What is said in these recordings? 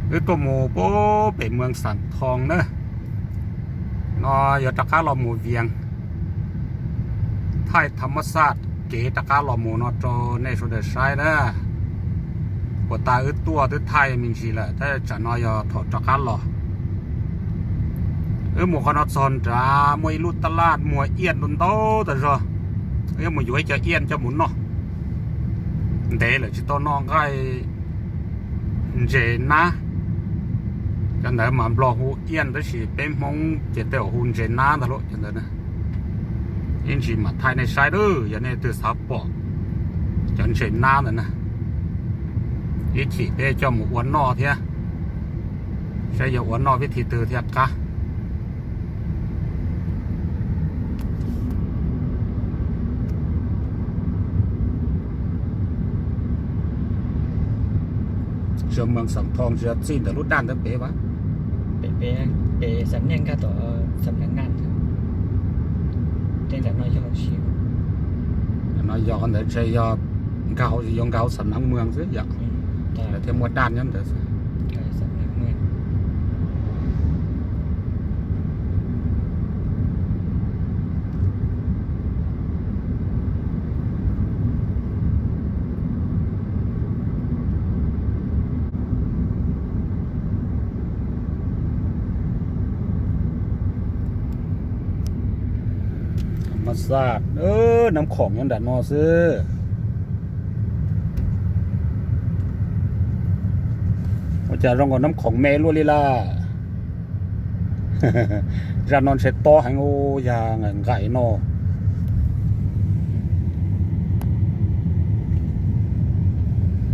Wb tuaj mus pem Moos Xam Thoo na, no yog rov qab los mus Vias, thaij tham mas xaj kev rov qab los mus no rau nej sawv daws saib na. Puas tas wb tuaj twb thaij me ntsis lawm tab tsam no yog thaum rov qab los. Wb mus qhov no txog nrad muaj ib lub taj laj muag iaj ntau ntau tas zog, wb yuav mus yuav ib co iaj coj mus noj. Ntev lawm tsis tau noj nqaij ntses nab. Cov ntawd mas Nplog hu iaj tab sis peb Hmoob ces tej zaum hu ntses nab ntag lauj cov ntawd. Ib ntsis mam thaij nej saib lawm, yog nej leej twg xav pom cov ntses nab ntawd na, ib chim peb coj mus ua noj thiab, saib yuav ua noj vib thi twg thiaj qab. Tsis yog Moos Xam Thoo, tsis yog txij ntawm lub daj ntawd pem mas. Pem, pem, pem Xam Neej nkag tom Xam Neej Naj. Tej ntawm no yog si. No yog qhov ntawd ntshe yog nkag hauv, yuav nkag hauv Xam Neej Moos xwb yom. Lawv thiaj muaj daj nyob ntawd xwb. Mas xaj, nab khoom nyob nram no xwb. Ua cas zoo nkaus nab khoom me luaj li lawm. Zaj no ntshe tob heev ub, yog nqaim nqaim no.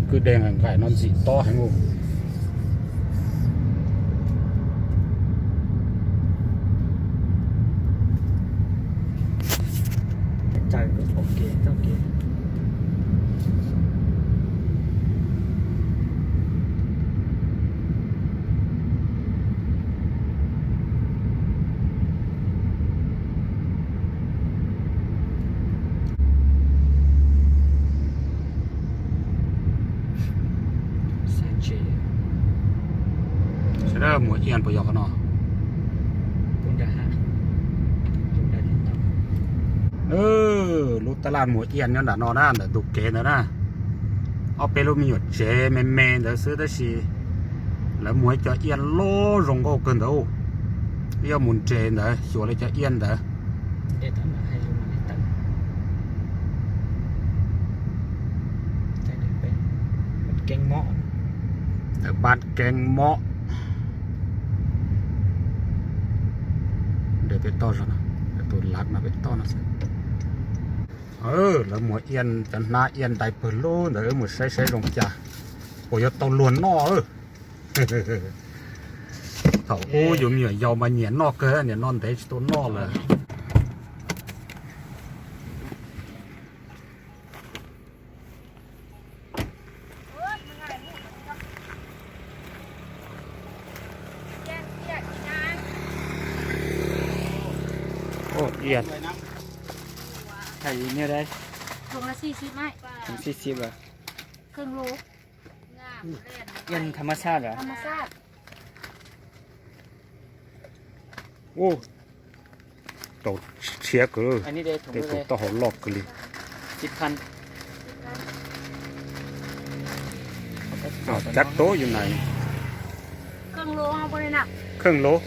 Kwj deg nqaim nqaim no ntxim tob heev ub. Sawv daws, muag iaj puas yog qhov no? Lub taj laj muag iaj nyob nram no na, ntawm tus kev ntawd na. Ob peb lub me nyuam tsev me me ntawd xwb tab sis lawv muag ib co iaj loj zoo nkauj kawg ntawd. Yog mus nres ntawd xyuas lawv cov iaj ntawd. Pab keeb mob. Nres pem toj zog no, tus lav no pem toj no xwb. Lawv muag iaj, cov hnab iaj ntais pawg lug ntawd, mus saib saib zoo cas, puas yuav tau luag noj. Thaum ub yus me nyuam yaus mas nyiam noj kawg, nim no ntev tsis tau noj lawm. Ua, iaj. Thaj li niaj dai. Thùng làสี่mươi mate. Thùngสี่สิบเหรอ? Cân lô. Iaj tham ma sajเหรอ? Tham ma saj. Ua, tau tshiab kawg, tej tus taub hau loj kawg li. Cab tub yus na. Kheej lub.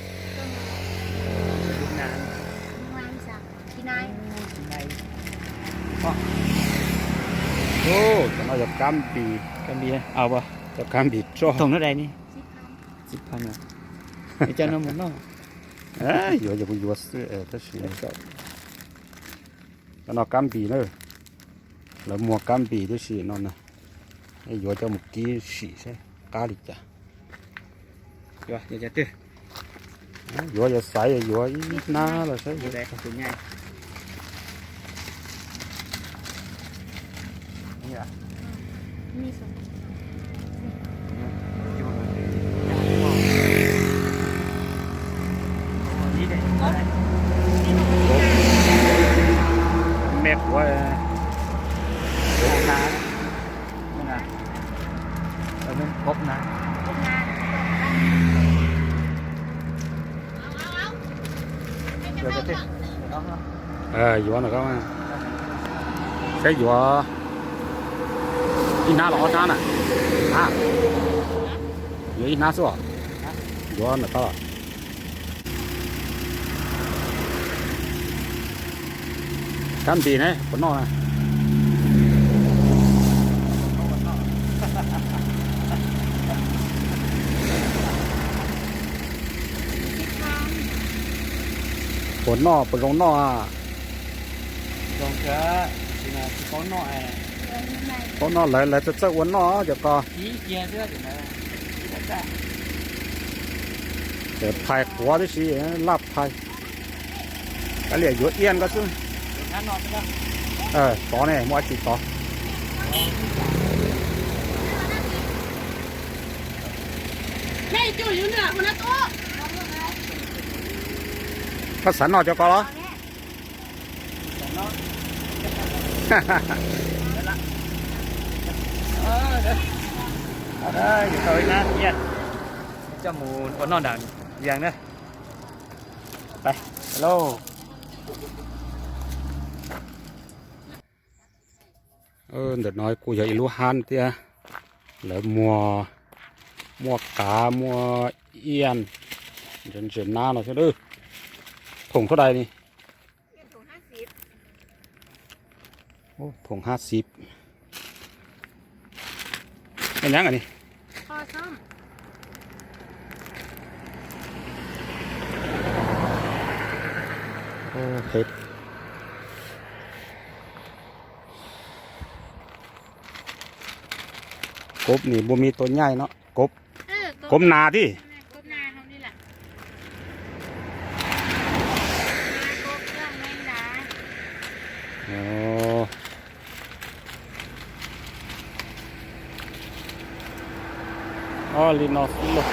Cov no yog kab npis. Cov kab npis roj. Yuav yog kuv yuav xwb tab sis cov no kab npis na. Lawv muag kab npis tib si no na. Yuav coj mus kib sim saib qab li cas. Yuav yuav xaiv yuav ib hnab los saib. Mej quav, quav na. Pom na. Yuav ntawm ko, saib yuav ib hnab los ob hnab na. A, yuav ib hnab xwb os. Yuav ntawm ko. Kab npis ne, puas noj na? Puas noj, puas zoo noj a? Paub noj, lawv, lawv txawj txawj ua noj cov ko. Ces phais quav tib si, laj phais. Kav liam yuav iab ko xwb. Tod ne, muaj dab tsi tod? Koj xav noj cov ko los? Yuav tau ib hnab thiab, coj mus ua noj nram yees na. Lauj. Ntawm no kuj yog ib lub hab thiab, lawv muag, muaj qav, muaj iab, ntses nab no thiab. Thoom thaj dais ni? Thoom hab xib. Nyob nyab ni. Kob ni npuaj mib tuaj nyaij no, kob, kob nas tij. Ob li no xwb lauj.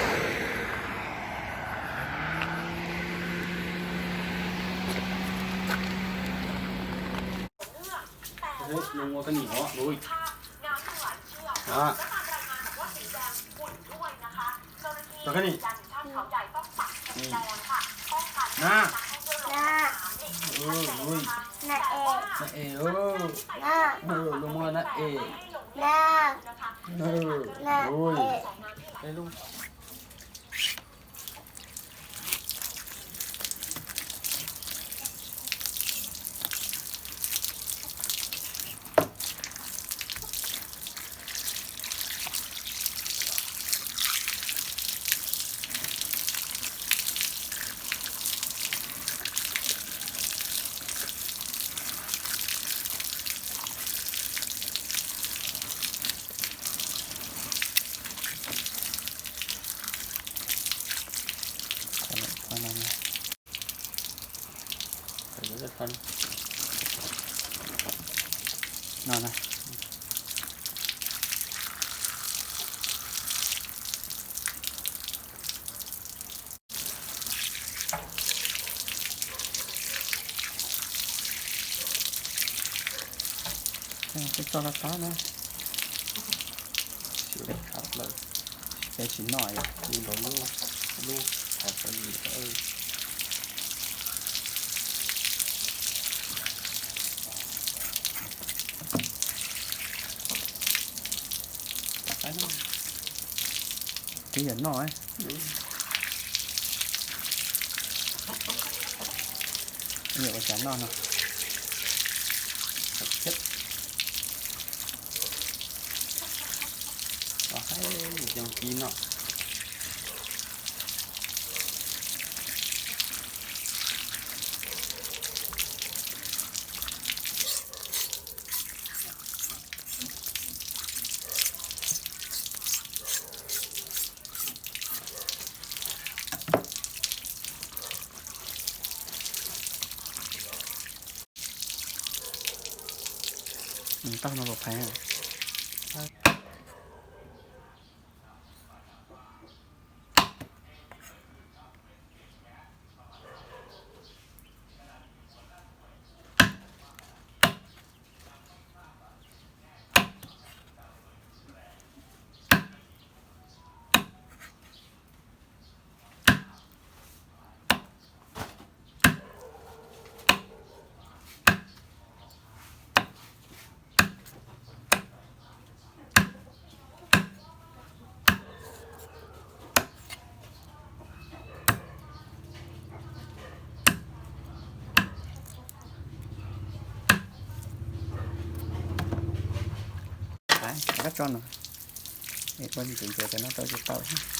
Twb txog rau qab na. Siav daim khav plaws, peb tsis noj li nkaus lub, lub qhov txawv li. Twb yog noj, yog ua cas noj no. Haib, yoo kib no. Tau no los phais. Tso no, es ua ntxiv ntxiv cov no rau ces tau thiab.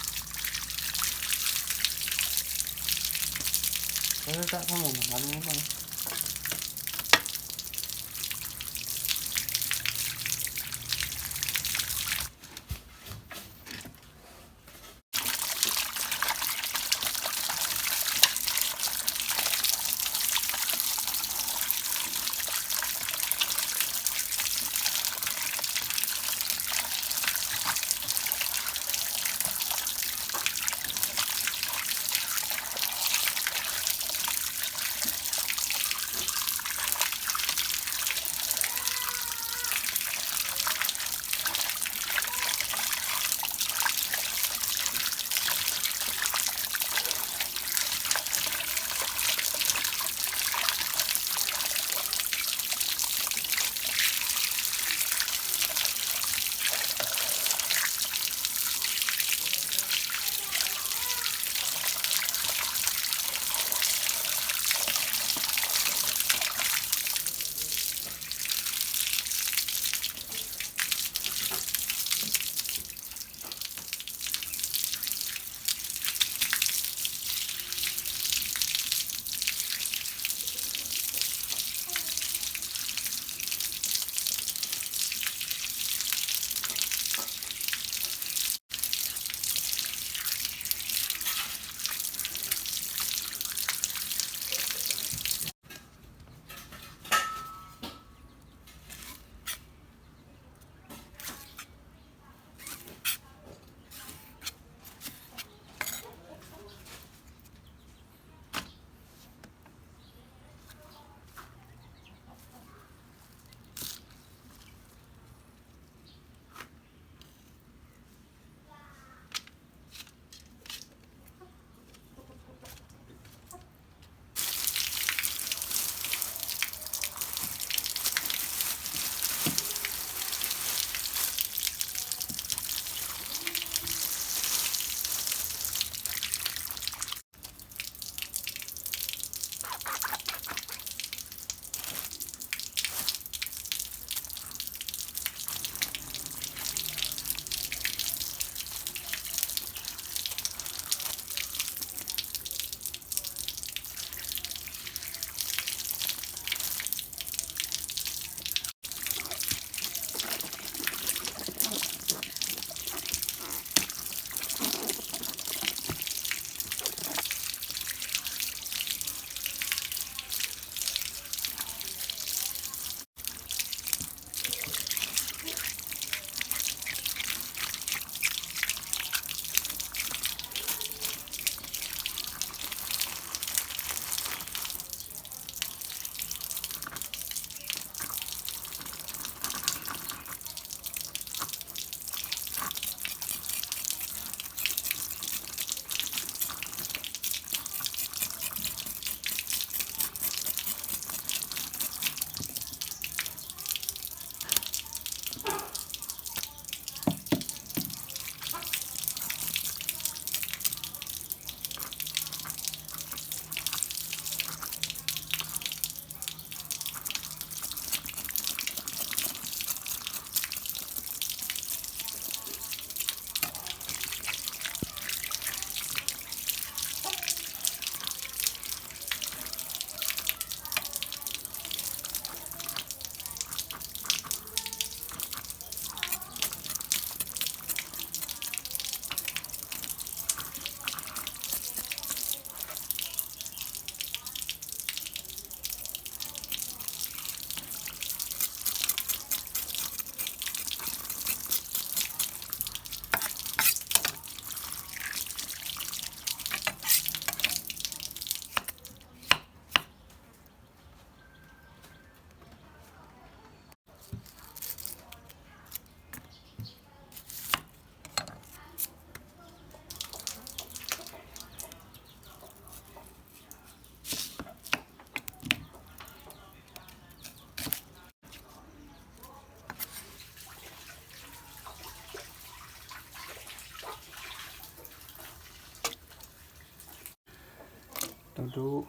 Tau dub.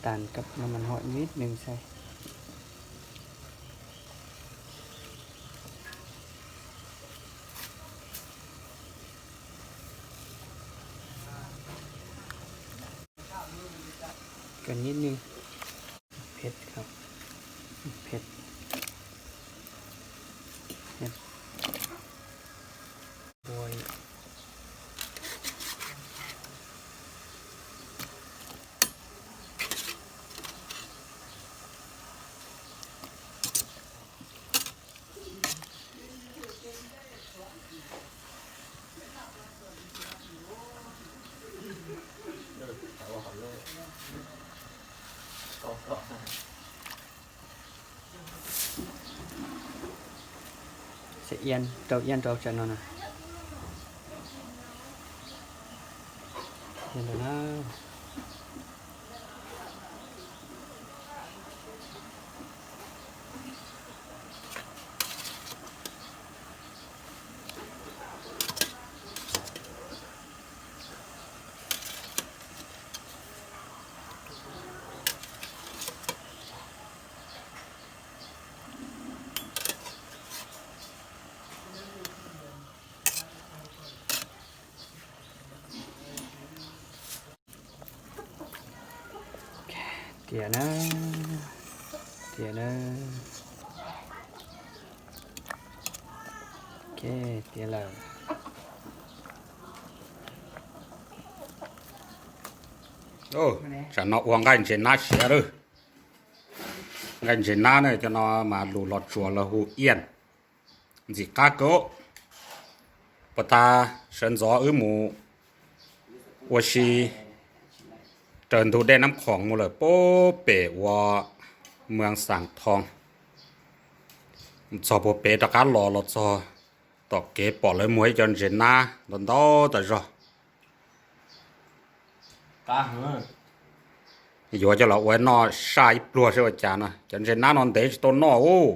Tàn cặp nó màn hỏi nhít nưng xay. Cần nhít nưng. Mphet, mphet, mphet. Rau iab rau tsam no na. Iab ntawm na. Tiav na, tiav na. Ok, tiav lawm. Tsam no ua nqaij ntses nab siav lawm. Nqaij ntses nab na, cov no mas lus Los Tsuas lawv hu iab. Ntxim qab kawg. Puag ta sawv ntxov wb mus ua si raws ntug dej Nab Khoom mus lawm puag pem ua Moos Xaas Thoo. Mus txog puag pem rov qab los, los txog tom kev pom lawv muag ib co ntses nab ntau ntau tas zog. Yuav coj los ua noj saj ib pluag seb ua cas no. Cov ntses nab no ntev tsis tau noj ub.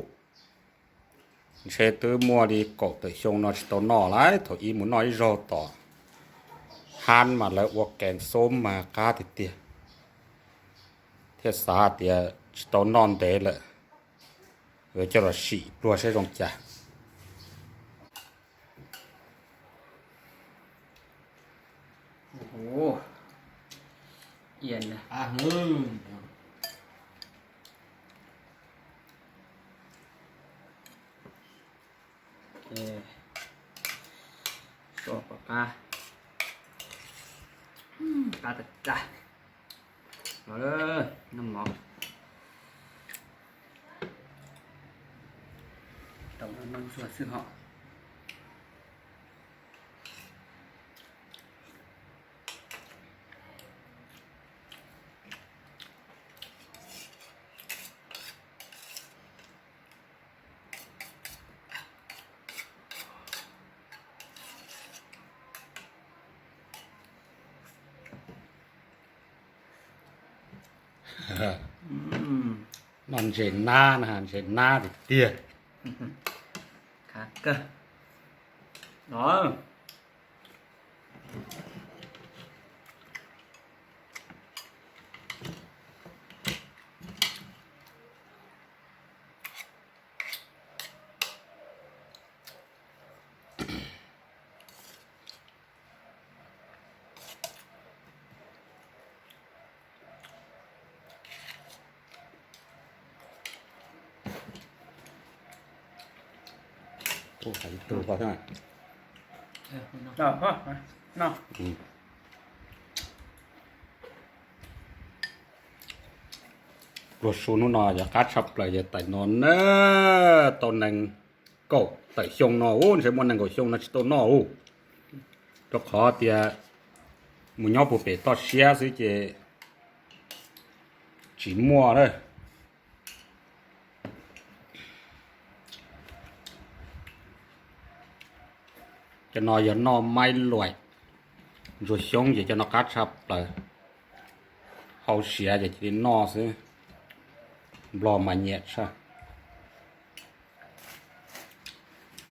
Ntshe twb muaj li kaum tawm xyoo no tsis tau noj lawm. Thaum ub mus noj ib zaug tom hab mas lawv ua kees xoob mas qab tiag tiag, thiaj xav tias tsis tau noj ntev lawm, yuav coj los sim pluag seb zoo cas. Soj kom qab, qab tag tag. Noj mov, rau noj ntsuag xwb hos. Noj ntses nab na, ntses nab tiag tiag. Qab kawg. Pluag su hnub no yog qab tshaj plaws yog tais no na, tau nees nkaum tawm xyoo no ub, ntshe muaj nees nkaum xyoo no tsis tau noj ub. Rau qhov tias mus nyob puag pem toj siab xwb ces tsis muaj lawm. Cov no yog noj maib luaim ntsuag xyoob ces cov no qab tshaj plaws. Hau siav ces cia li noj xwb. Nplog mas nyiam tshaj.